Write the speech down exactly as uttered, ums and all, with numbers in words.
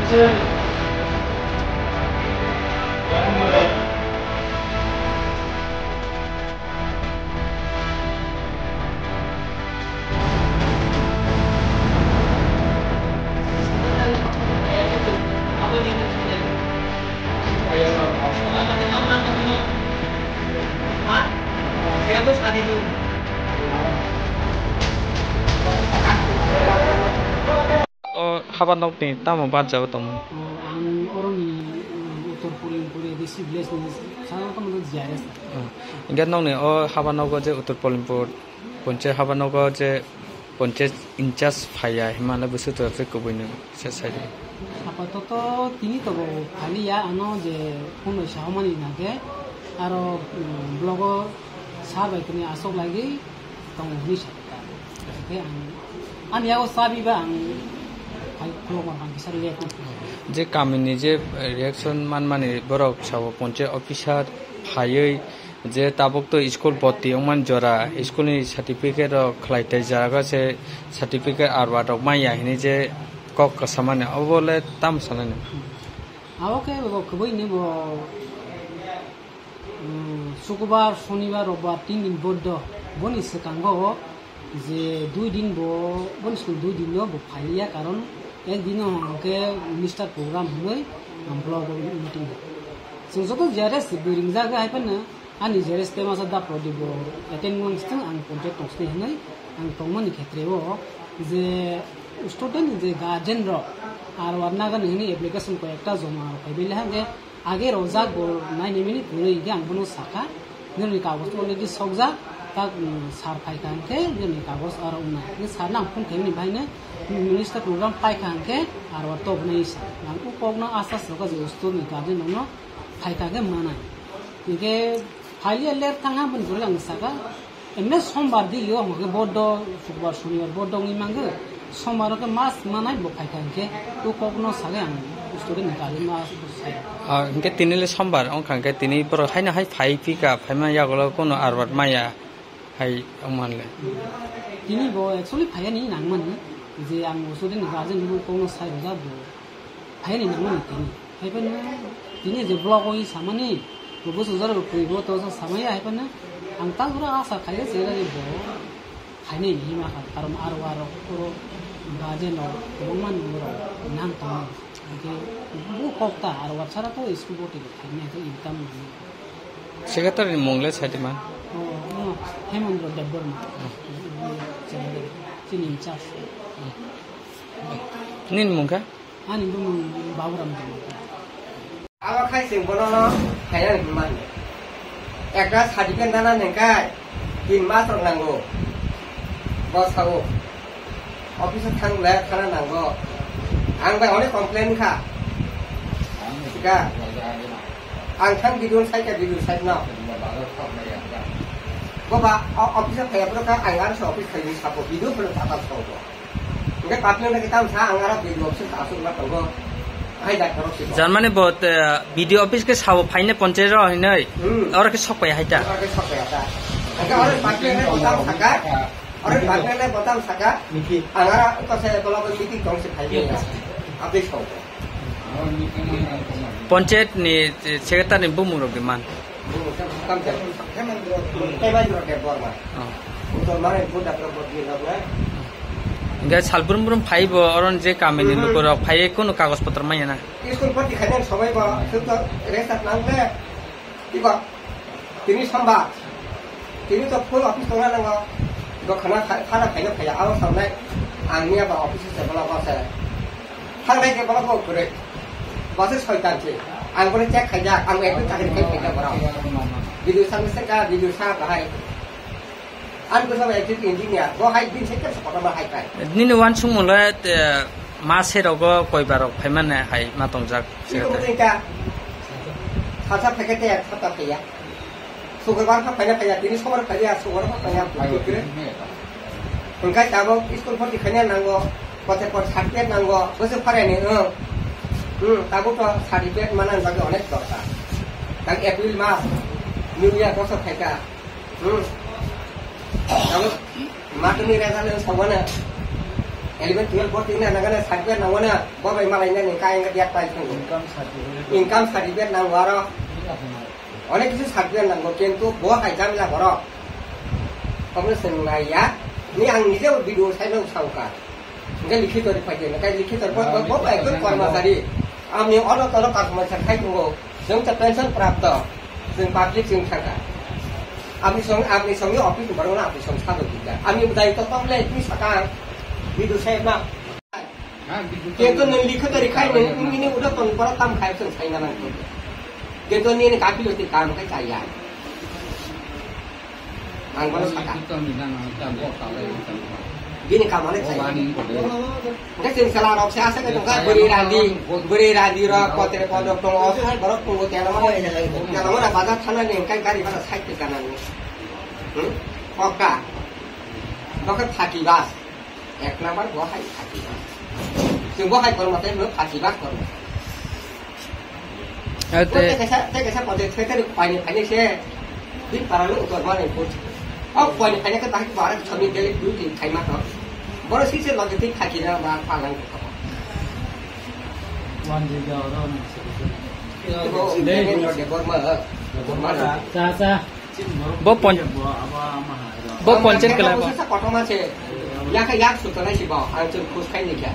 O haba nokni tamo barjao tongmani? O, ang oroni, um, Uttor Polimpur A D C village ni saka tongmani G R S. Oh, hingke nokni o haba nogo je Uttor Polimpur ponchayat haba nogo je ponchayat in charge phaiya himale bwswk twi kubui nung se sai di. Apatoto tini tobo phaliya ano je phunoi sahomani nage aro, um, blogo sar bai tini asok lagi tongo hwnwi sakha. Hingke ang ani yago chabi ba ang phai khulokma bangkisa rwya kho. Je kamini je reaction manmani borok sabo ponchayat officer phaiwi je tabuk to school boti wngmani jora, school ni certificate rok khlai tai jora se certificate arwat rok manya hinwi je kok kwsamani obo le tamo sanani. Abo khe bo kwbui ni bo Um, Sukubar, Sonibar, Robbar tin din bondo. Boni swkango je dui din bo, boni swkang dui din no bo phailiya, karon ek din no hwnkhe minister program hwnwi, um, block o meeting. Chwng joto G R S bwrwi ringjak hai phano ani G R S tei masa da Prodip bo attend wng sitwng ang contact tong sini hwnwi ang tongmani khetre o je student je guardian rok aro ar nagani hwnwi application koi ekta joma rok phaibai le hwnkhe Age rojak bo naini minute hwnwi hwnkhe ang bono sakha, "Nini kagoz already sokjak, tak, um, sir phaikha hwnkhe nini kagoz aro wngnai." Hwnkhe sir no ang phone khaimani, "Bhai, nini minister program paikha hwnkhe aro tobwnai," sa. Ang o kokno asta sokha je usturni guardian rokno phaikha hwnkhe manai. Hwnkhe phailia late thangha, boni borok ang sakha, Emne sombar di yo, hwnkhe bodo, sukbar, sonibar bodo wngwi mangkhe, sombar o khe mas manai bo phaikha hwnkhe, o kokno sagwi ang student ni gari no aswk sai. Ah, hwnkhe tini le sombar wngkha hwnkhe tini borok haino hai phai phika, phaima yagulo kono arwat maya hai wngmanle. Tini bo actually phaiya ni nangmani, je ang student ni guardian ni kokno sai rwjak bo. Phaini nangmani tini. Haiphano tini je vlog o samani, bo bwsajak rok twi bo to samaya haiphano ang ta jora asa khaio je bo phaini hima kha, karon aro aro oro guardian rok kwbangma nang tong. Hingke bo kok ta aro watsara to school bo twi phaini hingke income nang. Secretary ni mung le saitima? Oh, oh, Hemendra Debbarma. Secretary. Chini in charge. Nini mung kha? Ani bumung Baburam Debbarma. Abo khai chwng bono no khaina hinmani. Ekta certificate nana nengkai tin mas rok nango. Bo sao. Office o thang le thana nango. Ang bai onek complain kha. Sika. Ang thang video sai kha video sai no. Bo ba o-, office o phai phuru kha ang ar se office khai ni sabo video phuru tata sao bo. Hingke public no kitam sa ang aro video office asuk ma tongo. Hai da korok si. Germany bo, eh, video office ke sabo phaine ponche ro hinoi. Hmm. Oro ke sok pai hai ta. Oro ke sok pai ta. Hingke oro public no kitam saka. Oro public no kitam saka. Ang aro to se tolo ko meeting tong se phai ya. Update sok. Ponchayat ni, eh, secretary ni bumung rok di man. Hingke sal brum brum phai bo, oron je kami ni luku rok phai, kunu kagoj potro manya na. School poti khaina sobai bo, suk to rest at nang le. Iba, tini sombar. Tini to full office tongna nango. Iba khana kha-, khana khaina phaiya, abo sanai. Ang niya ba office se bola ba se. Thangnai ke bola ko kure. Ba se soitan se. Ang bole check khaijak, ang ekdom chakri khai khaijak borok. Video sa se ka, video sa bahai. Ang ko sa electric engineer, bo hai din se ke sa kota ma hai kai. Nini wansukmung le, eh, ma se rogo koi barok phaimane hai ma tongjak. Iko muting ka. Salsa phai khe tei salsa phaiya. Sukurbar kha phaina phaiya, tini sombar phaiya, sukurbar kha phaiya. Hwnkhe tabuk school poti khaina nango, kote kot certificate nango, bwswk pharani, wng. Hmm, tabuk to certificate manani bagwi onek dorkar. Tang April mas, New Year bosor phaikha. Hmm. Tabuk matwmwi result wng sogwano. Eleven twelve bo tina nangana certificate nangwana, bo bai malai nani kaya nga biat pai thangwi. Income certificate. Income certificate nango aro. Onek kisu certificate nango, kintu bo hai jamila borok. Omo se nung nai ya. Ni ang nije video sai nung sauka. Hingke likhito ri phai khe, hingke likhito ri phai, bo, bo bai khe kormachari. Amni ono tono kormachari khai tongo. Chwng ta pension prapto. Chwng public chwng thangka. Amni song, amni songni office ni borok no amni song sado kikha. Amni budai to tong le twi saka. Bidu sai ma. Kintu nwng likhito ri khai nwng ini udah ton pora tam khai chwng sai na nang. Kintu nini kapilo ti kam khai chaya. Ang bono saka. Bini kamane chai. Hingke chwng chwla rok se aswk wngkha bwrwi randi, bwrwi randi rok kotre kodok tongo, osai borok tongo, tela mane, tela mane bazar thana ni hingke gari bhara side te kana ni. Hmm? Kokka. Dokhe thaki bas. Ek number bo hai thaki bas. Chwng bo hai kormo tei hwno thaki bas kormo. Ate. Tei kaisa, tei kaisa project secretary paini, paini se. Bini para lo utor mani put. O paini, paini ka bahai bara chami daily duty khai ma to. Boro si se loge tik khai kira ba palang ko. One day ga oro. Bo, Debbarma, Debbarma. Cha, cha. Bo pon-, bo ponchayat kela bo. Sa kothoma se. Yak, yak sutana si bo. Ang chwng khus khai ni kya.